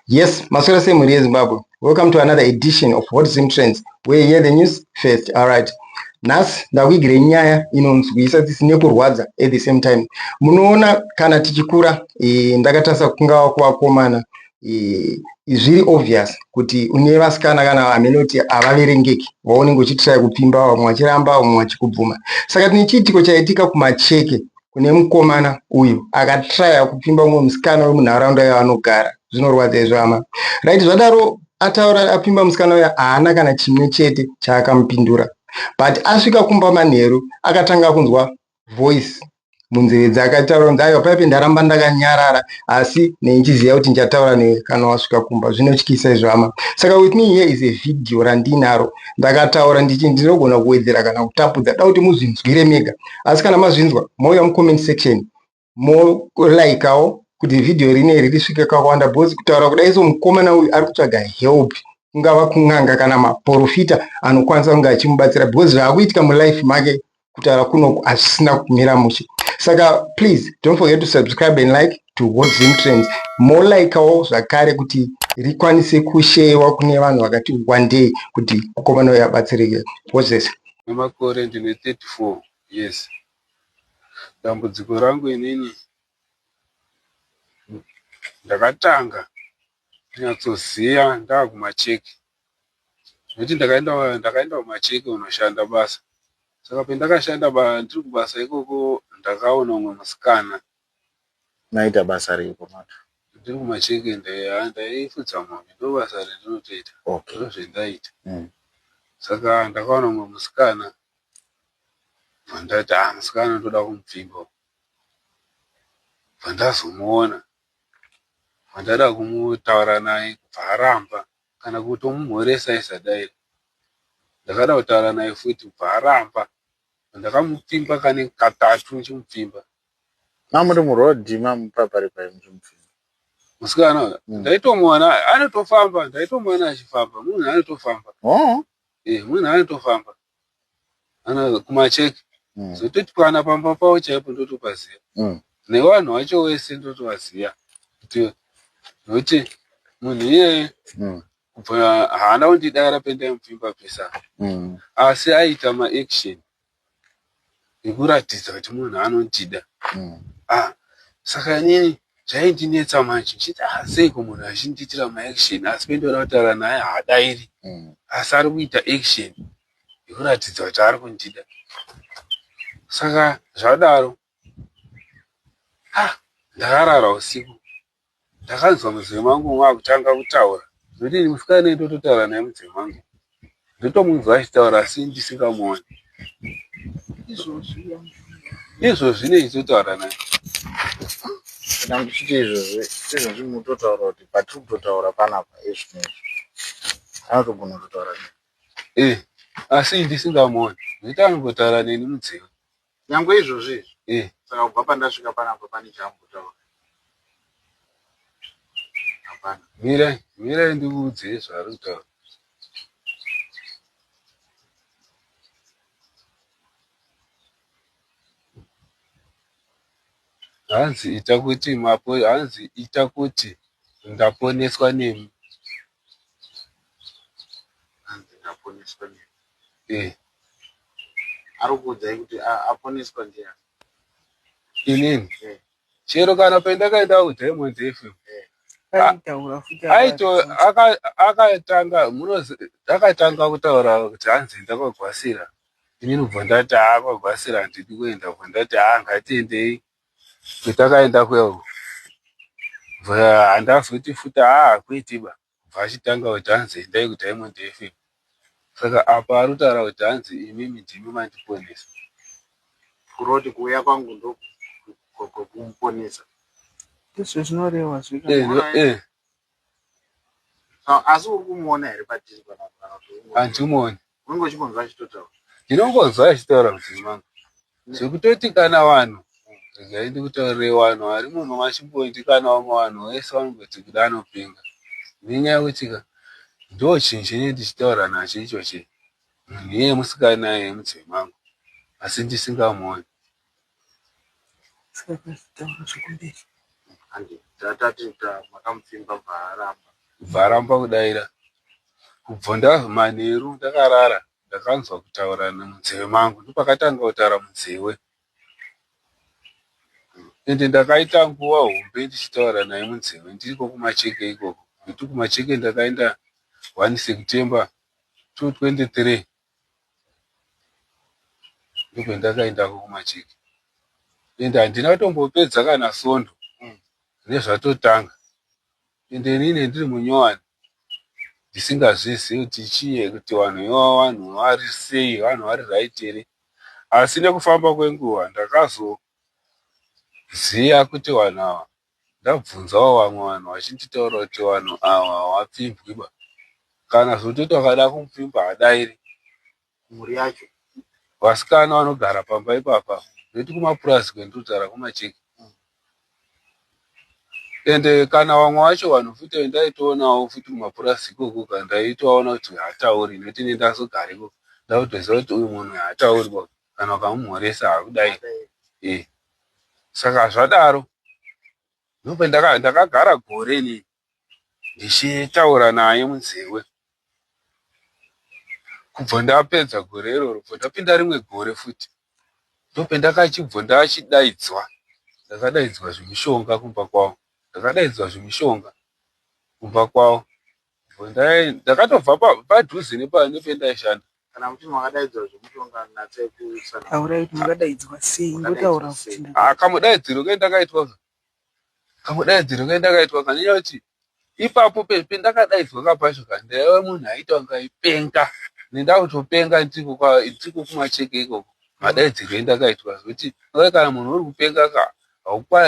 Yes, Maswera sei mhuri yeZimbabwe. Welcome to another edition of Hot Zim Trends, where you hear the news first. All right. Nhasi ndakuigirai nyaya inonzwisa tsitsi nekurwadza at the same time. Munoona kana tichikura ndakatarisa kungava kuvakomana zviri obvious kuti une vasikana kana hameno kuti havaverengeki vaunenge uchitry kupfimba vamwe vachiramba vamwe vachikubvuma. Saka tine chiitiko chaitika kuMacheke kune mukomana uyu akatraya kupfimba mumwe musikana wemunharaunda yavanogara. Zvinorwadza izvo hama. Right, zvadaro ataura apfimba musikana uya haana kana chimwe chete chaakamupindura. But asvika kumba manheru akatanga kunzwa voice munzeve dzake achitaura kunzi aiwa paipe ndaramba ndakanyarara asi neichiziva kuti ndichataura newe kana wasvika kumba. Zvinotyisa izvo hama. Saka with me here is a video randinaro ndakataura ndichi ndinogona kuwedzera kana kutapudza da kuti muzvinzwire mega. Asi kana mazvinzwa mouya mucomment section molikawo kuti vhidhiyo rineri risvike kakawanda because kutaura kudai so mukomana uyu ari kutsvaga help kungava kun'anga kana maporofita anokwanisa kunge achimubatsira because zvaakuitika mulife make kutaura kunoku hazvisina kumira mushe. Saka please don't forget to subscribe and like to Hot Zim Trends. Molikawo zvakare kuti rikwanise kushewa kune vanhu vakati wandei kuti mukomana uyu abatsirike. Watch this. Nemakore ndine 34 years. Dambudziko rangu inini ndakatanga kunyatsoziva ndaakumacheki nekuti ndakaenda kumacheki kunoshanda basa. Saka pendakashanda ndiri kubasa ikoko ndakaona umwe musikana. Maita basa reiko matu? Ndiri kumacheki ndaifudza mombe ndobasa randinotoita. Okay. Ndozvendaiita. Saka ndakaona umwe musikana bva ndati ah musikana ndoda kumupfimba. Bva ndazomuona bva ndada kumutaura naye kubva aramba kana kutomumhoresa aisadaira. Ndakada kutaura naye futi kubva aramba. Ndakamupfimba kane katatu ndichimupfimba. Mamuri muroad mamupapari pai muchimupfimba? Musikana uyu ndaitomuona anotofamba, ndaitomuona achifamba, munhu anotofamba. Oh. Munhu anotofamba. Ana kumacheki. Zvototi kana pamba pavo chaipo ndotopaziva. Nevanhu vacho vese ndotovaziva. Kuti nokuti munhu iyeye kubva haana kundidaira pendaimupfimba pesa. Asi aiita maaction ekuratidza kuti munhu anondida. Saka inini zvaindinetsa manje ndichiti ah seiko munhu achindiitira maaction asi pendoda kutaura naye haadairi. Asi ari kuita action yekuratidza kuti ari kundida. Saka zvadaro ndakarara usiku ndakanzwa munzeve mangu maakutanga kutaura zvekuti musikana ndototaura naye munzeve mangu ndotomunzwa achitaura asi ndisingamuoni. Izvozvi ndichitotaura naye. Kana muchiti izvozvi, izvozvi mutotaura kuti patiri kutotaura panapa izvozvi anotogona kutotaura newe. Asi ndisingamuoni nekuti anombotaura neni munzeve. Nyangwe izvozvi izvi. Saka kubva pandasvika panapa pane chaambotaura. Hapana. Mirai, mirai ndikuudzei zvaari kutaura. Hanzi ita kuti mapo, hanzi ita kuti ndaponeswa nemi. Hanzi ndaponeswa nemi. Ari kuudzai kuti aponeswa ndiani? Inini? Chero kana pendakaenda kuDiamond FM. Akatanga akatanga kutaura kuti hanzi ndakagwasira. Inini kubva ndati haa kwagwasira handidi kuenda kubva ndati haa ngatiendei. Kwetakaenda kuya uko. Bva handazoti futi haa hakuiti ba. Bva achitanga kuti hanzi endai kuDiamond FM. Saka apa ari kutaura kuti hanzi imimi ndimi mandiponesa. Kureva kuti kuuya kwangu ndokumuponesa. Ndizvo zvinorehwa zvika. Asi uri kumuona here patiri panapa? Handimuoni. Unenge uchingonzwa achitotaura? Ndinongonzwa achitaura mudzimai mangu. Zvekutoti kana vanhu regai ndikutaurire vanhu vari muno machimbondi kana vamwe vanhu vese vanomboti kuda anopenga. Nenyaya yekuti ndo chinhu chenye ndichitaura nacho ichochi. Munhu iyeye musikana iyeye mudzimai mangu asi ndisingamuoni. Saka taura zvekumberi. Handi tatati makamupfimba bvaaramba. Bvaaramba kudaira. Kubva manheru ndakarara ndakanzwa kutaura munzeve mangu ndopakatanga kutaura munzeve. Ende ndakaita nguva hombe ndichitaura naye munzeve ndiriko kuMacheke ikoko. Nekuti kuMacheke ndakaenda 1 September 2023 ndopendakaendako kuMacheke. Ende handina kutombopedza kana svondo nezvatotanga. Ende inini ndiri munyowani ndisingazvizivi kuti chii kuti vanhu ivava vanhu vari sei vanhu vari right here. Asi nekufamba kwenguva ndakazoziva kuti vanhu ava ndabvunzawo vamwe vanhu vachinditaura kuti vanhu ava havapfimbwi ba. Kana zvototi vakada kumupfimba haadairi. Mhuri yacho. Vasikana vanogara pamba ipapa nekuti kumapurazi kwendinotaura kuMacheke. Ende kana vamwe vacho vanhu futi ndaitoonawo futi kumapurazi ikoko ka ndaitovaona kuti haatauri nekuti ini ndazogara ikoko ndakutoziva kuti uyu munhu haatauri ba kana ukamumhoresa haakudai. Eh. Saka zvadaro ndakagara gore inini ndichitaura naye munzeve. Kubva ndapedza gore iroro kubva ndapinda rimwe gore futi ndopendakachibva ndachidaidzwa. Ndakadaidzwa zvemishonga kumba kwavo. Ndakadaidzwa zvemishonga kumba kwavo. Ndakatobva padhuze nependaishanda. Kana muchiti makadaidzwa zvemushonga natsai kutsanangura. Taurai kuti makadaidzwa sei ngotaura kuti Kamudaidziro kendakaitwa kamudaidziro kendakaitwa kanyanya kuti ipapo pendakadaidzwa kapacho ka ndaiva munhu aiita kunge aipenga nendakutopenga ndiko kuMacheke ikoko madaidzirwo endakaitwa zvekuti kana munhu uri kupenga ka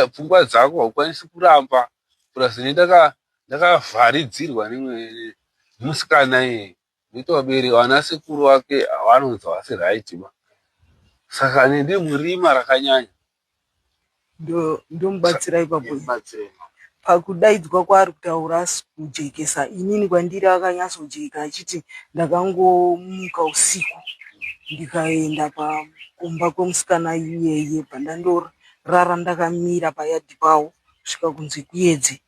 pfungwa dzako haukwanisi kuramba plus ndakavharidzirwa nemusikana iyeye nekuti vabereki vana sekuru vake vanonzi havasi right ba saka ndiri murima rakanyanya. Ndomubatsira ipapo. Pakudaidzwa kwaari kutaura asi kujekesa inini kwandiri akanyatsojeka achiti ndakangomuka usiku ndikaenda kumba kwemusikana iyeye bva ndandorara ndakamira payadhi pavo kusvika kunze kuyedze.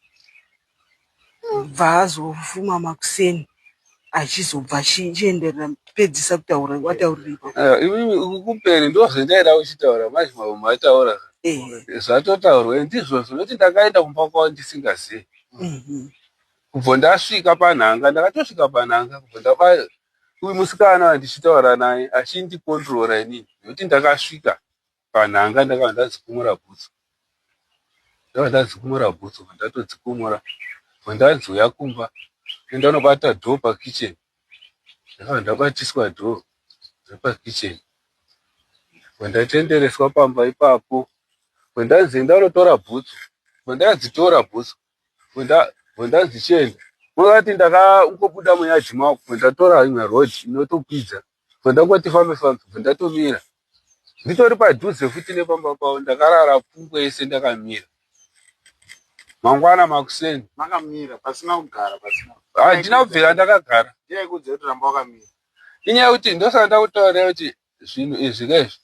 Bva azofuma makuseni achizobva chienderera pedzisa kutaura wataurira ipapo. Imimi kumberi ndozvendaida kuchitaura manje mataura zvatotaurwa ndizvozvo nekuti ndakaenda kumba kwavo ndisingazivi. Kubva ndasvika panhanga ndakatosvika panhanga kubva ndaba uyu musikana wandichitaura naye achindikondirora inini nekuti ndakasvika panhanga ndakabva ndadzikumura bhutsu. Ndakabva ndadzikumura bhutsu bva ndatodzikumura bva ndanzi uya kumba ndanobata dhoo pakicheni. Ndakabva ndabatiswa dhoo repakicheni bva ndatendereswa pamba ipapo bva ndanzi enda unotora bhutsu bva ndadzitora bhutsu bva ndanzi chienda. Makati ndakangobuda muyadhi mavo bva ndatora imwe rodhi inotokwidza bva ndangoti fambe fambe bva ndatomira. Nditori padhuze futi nepamba pavo ndakarara pfungwa yese ndakamira. Mangwana makuseni. Makamira pasina kugara pasina. Handina kubvira ndakagara. Ndiye kuudza kuti ramba wakamira. Inyaya yekuti ndosaka ndakutaurira kuti zvinhu izvi kaizvi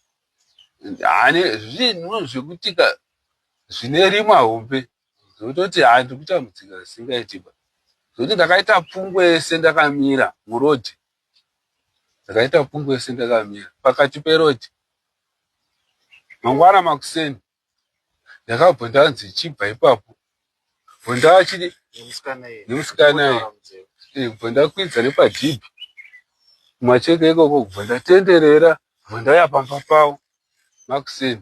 hane zvinhu zvekuti ka zvine rima hombe zvekutoti handiri kutambudzika zvisingaiti ba. Zvekuti ndakaita pfungwa yese ndakamira murodhi. Ndakaita pfungwa yese ndakamira pakati perodhi. Mangwana makuseni ndakabva ndanzi chibva ipapo. Bva ndachidi Nemusikana iyeye. Bva ndakwidza nepadhibhi kumacheke ikoko bva ndatenderera bva ndauya pamba pavo makuseni.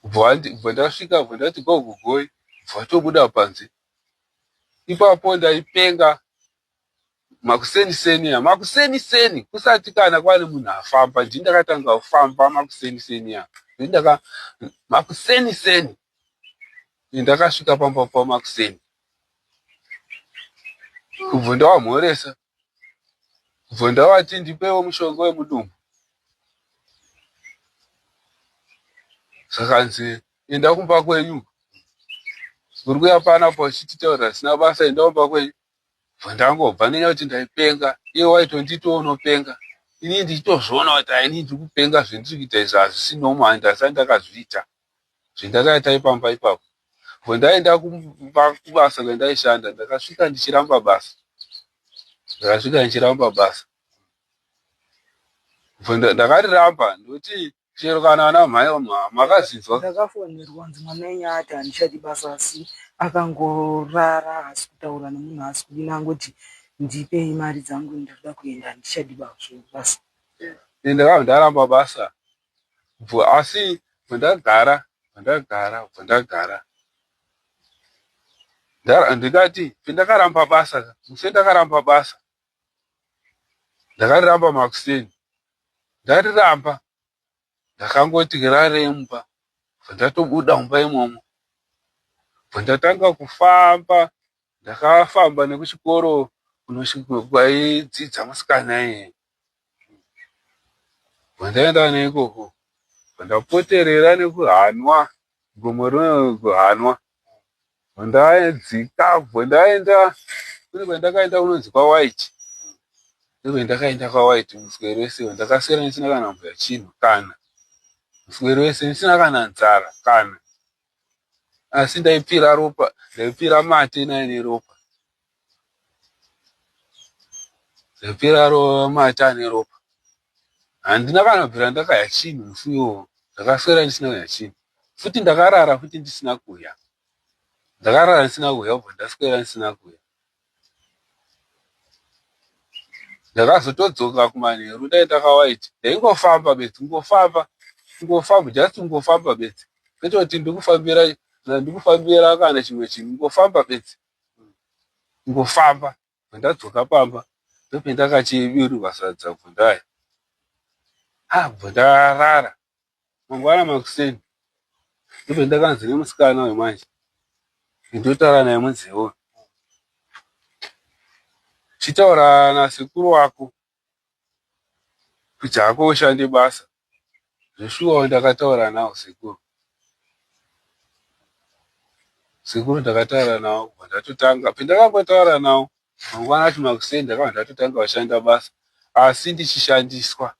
Bva ndasvika bva ndati gogogoi bva vatobuda panze. Ipapo ndaipenga makuseni seni ya makuseni seni kusati kana kwane munhu afamba ndini ndakatanga kufamba makuseni seni ya ndaka makuseni seni ndakasvika pamba pa makuseni kubva ndawamhoresa kubva ndawati ndipewo mushonga wemudumbu zvakanzi enda kumba kwenyu uri kuya panapa uchititaurira zvisina basa enda kumba kwenyu Bva ndangobva nenyaya yekuti ndaipenga iye waitonditiwo unopenga inini ndichitozviona kuti ah inini ndiri kupenga zvendiri kuita izvi hazvisi normal and handisati ndakazviita zvendakaita ipamba ipapo. Bva ndaenda kubasa kwandaishanda, ndakasvika ndichiramba basa. Ndakasvika ndichiramba basa. Bva ndakariramba ndokuti chero kana ana mhai makazvinzwa. Ndakafonerwa kunzi mwana wenyu ati handichadi basa asi akangorara haasi kutaura nemunhu haasi kudini angoti ndipei mari dzangu ndirikuda kuenda handichadi basa. Ndakabva ndaramba basa. Asi bva ndagara, bva ndagara, bva ndagara. Ndikati pendakaramba basa, musi wendakaramba basa, ndakariramba makuseni. Ndariramba, ndakangoti rarei mumba, bva ndatobuda mumba imomo. Bva ndatanga kufamba, ndakafamba nekuchikoro kwaidzidza musikana iyeye. Bva ndaenda neikoko, bva ndapoterera nekuhanwa, gomo rinohanwa. Bva ndadzika, bva ndaenda kune kwandakaenda kunonzi kwaWhite. Ndokwandakaenda kwaWhite muswero wese, ndakaswera ndisina kana mbuya chinhu kana. Muswero wese ndisina kana nzara kana. Asi ndaipfira ropa, ndaipfira mate naine ropa. Ndaipfira mate ane ropa. Handina kana kubvira ndakadya chinhu musi iwowo. Ndakaswera ndisina kudya chinhu. Futi ndakarara futi ndisina kudya. Ndakarara ndisina kudya kubva ndaswera ndisina kudya. Ndakazotodzoka kumanheru ndaenda kawaiti. Ndaingofamba bedzi, kungofamba, kungofamba, just kungofamba bedzi. Kwete kuti ndikufambira, ndikufambira kana chimwe chinhu, kungofamba bedzi. Kungofamba. Pandadzoka pamba ndopendakachibirirwa sadza kubva ndaya. Ah, kubva ndarara. Mangwana makuseni ndopendakanzi nemusikana uyu manje ndotaura naye munzeve uyu. Chitaura nasekuru wako kuti hako ushande basa. Zveshuwa ndakataura nawo sekuru. Sekuru ndakataura nawo kubva ndatotanga. Pendakangotaura nawo mangwana acho makuseni ndakabva ndatotanga kushanda basa asi ndichishandiswa.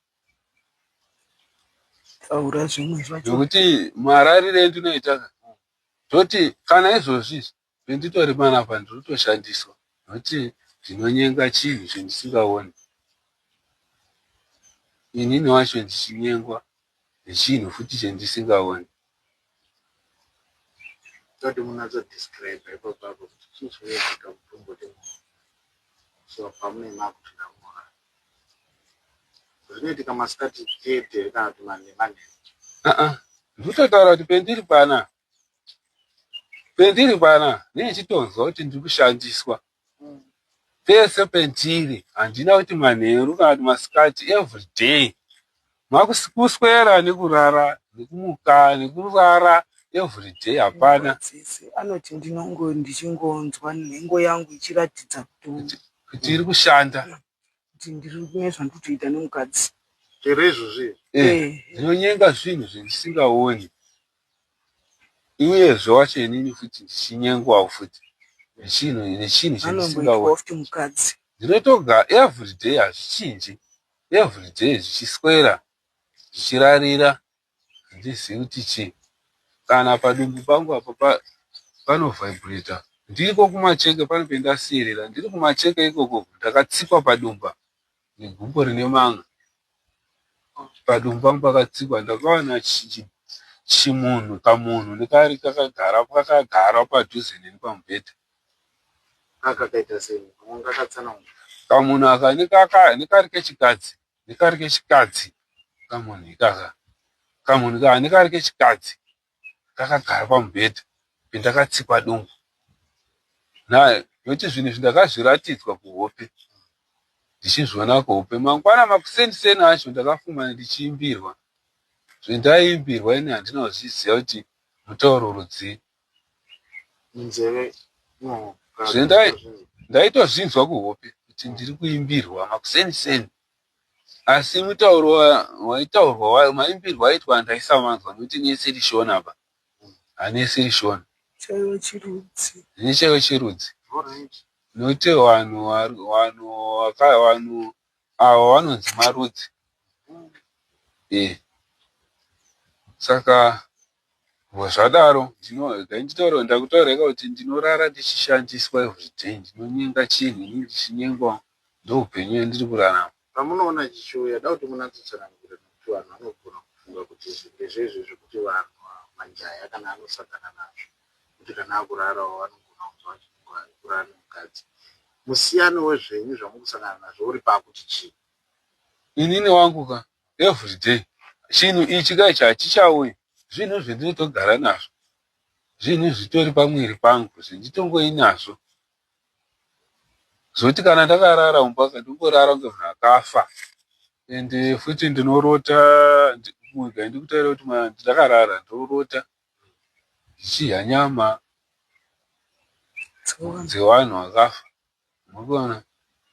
Taura zvimwe zvacho. Nekuti mararire endinoita toti kana izvozvi izvi penditori panapa ndiri kutoshandiswa nekuti ndinonyenga chinhu chendisingaoni. Inini wacho ndichinyengwa nechinhu futi chendisingaoni. Toti munatso describe ipapo apo kuti chii chinoitika mutomboti so pamunenge makuti ndamora. Zvinoitika masikati chete here kana kuti manheru? Uh-uh. Ndikutotaura kuti pendiri pana pendiri pana ndichitonzwa kuti ndiri kushandiswa pese pendiri handina kuti manheru kana kuti masikati every day makuswera nekurara nekumuka nekurara every day hapana Dzese anoti ndinongo ndichingonzwa nhengo yangu ichiratidza kuti kuti iri kushanda kuti ndiri nezvandiri kutoita nemukadzi. Chero izvozvi Ndinonyenga zvinhu zvendisingaoni uyezve wacho inini futi ndichinyengwawo futi nechinhu anomboitwa chendisingaoni. futi mukadzi. Ndinotoga every day hazvichinji every day zvichiswera zvichirarira handizivi kuti chii. Kana padumbu pangu apa panovhaibhureta ndiriko kumacheke pano pendasiyirira ndiri kumacheke ikoko ndakatsikwa padumba negumbo rine man'a. Padumbu pangu pakatsikwa ndakawana chimunhu kamunhu nekari kakagara padhuze neni pamubhedha. Kakaita sei? Ungakatsanangura. Kamunhu aka nekari kechikadzi nekari kechikadzi kamunhu ikaka kamunhu aka nekari kechikadzi kakagara pamubhedha pendakatsikwa dumbu. Nekuti zvinhu izvi ndakazviratidzwa kuhope ndichizviona kuhope. Mangwana makuseni-seni acho ndakafuma ndichiimbirwa. Zvendaiimbirwa ini handina kuzviziva kuti mutauro rudzii. Munzeve imomo. Ndaitozvinzwa kuhope kuti ndiri kuimbirwa makuseni-seni. Asi mutauro waitaurwa maimbirwo aitwa ndaisamanzwa nekuti inenge isiri shona apa. Haana isiri shona. Chaiva chirudzi. Ini chaiva chirudzi. Nekuti vanhu ava vanonzi marudzi. Saka Zvadaro ndinotaura ndakutaura kuti ndinorara ndichishandiswa everyday. Ndinonyenga chinhu inini ndichinyengwa, ndoupenyu wandiri kurarama. Pamunoona chichiuya, da kuti munatsotsanangura, nekuti vanhu vanogona kufunga kuti izvi ndezvezvo zvekuti vanhu majaya kana anosangana nazvo, kuti kana akurarawo vanogona kunzwa vachifunga kurara nemukadzi. Musiyano wezvenyu zvamukusangana nazvo uri pakuti chii? Inini wangu ka, everyday chinhu ichi ka, ichi hachichauyi. Zvinhu zvendinotogara nazvo, zvinhu zvitori pamwiri pangu zvenditongoinazvo, zvoti kana ndakarara mumba, ndongorara kunge munhu akafa. Ende futi ndinorota. Ndikutaura kuti ndakarara, ndorota ndichidya nyama dzevanhu vakafa, murikuona?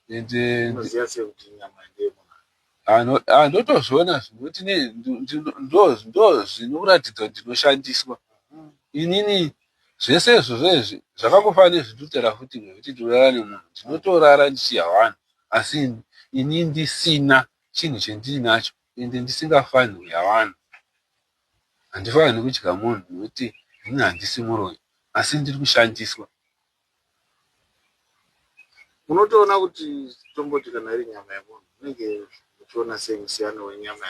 Ende Unoziva sei kuti nyama ndeyemunhu? Ndotozviona zvinoti ndo zvinoratidza kuti ndinoshandiswa inini. Zvese izvozvo izvi zvakangofanana nezvindinotaura futi nekuti ndinorara nemunhu. Ndinotorara ndichidya vanhu, asi ini ndisina chinhu chendiinacho, ende ndisingafaniri kudya vanhu. Handifaniri kudya munhu nekuti inini handisi muroyi, asi ndiri kushandiswa. Munotoona kuti, tomboti kana iri nyama yemunhu, munenge muchiona sei musiyano wenyama?